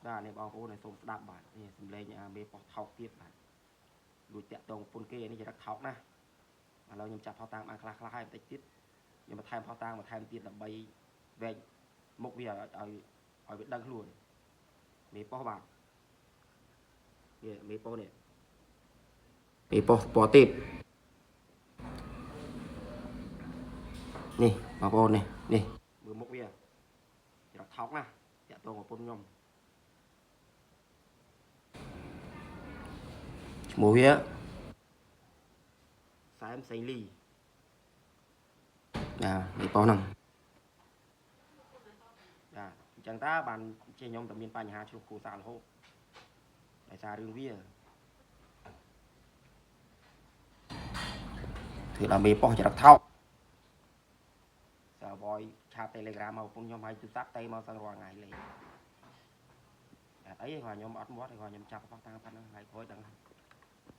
បាទនេះបងប្អូនឲ្យសូមស្ដាប់បាទនេះសំឡេងអាមេប៉ោះថោកទៀតបាទលួចតាក់តងប្រពន្ធគេនេះចរិតថោកណាស់ឥឡូវខ្ញុំចាប់ផុសតាងបានខ្លះខ្លះហើយបន្តិចទៀតខ្ញុំបន្ថែមផុសតាងបន្ថែមទៀតដើម្បីវែកមុខវាឲ្យវាដឹងខ្លួនមេប៉ោះបាទនេះមេប៉ោះនេះមេប៉ោះពណ៌ទេពនេះបងប្អូននេះនេះមើលមុខវាចរិតថោកណាស់តាក់ទងប្រពន្ធខ្ញុំឈ្មោះវាសែមសេងលីណាមេប៉ោះហ្នឹងបាទអញ្ចឹងតើបានជាខ្ញុំតែមានបញ្ហាឆ្លោះគ្រួសាររហូតដោយសាររឿងវាធ្វើដល់មេប៉ោះចរិតថោកសាវយឆាត Telegram មកប្រពន្ធខ្ញុំឲ្យទូរស័ព្ទតេមកសឹងរាល់ថ្ងៃលេងអត់អីគាត់ខ្ញុំអត់មាត់គាត់ខ្ញុំចាប់ប៉ោះតាំងប៉ុណ្ណឹងថ្ងៃក្រោយដឹងហើយ។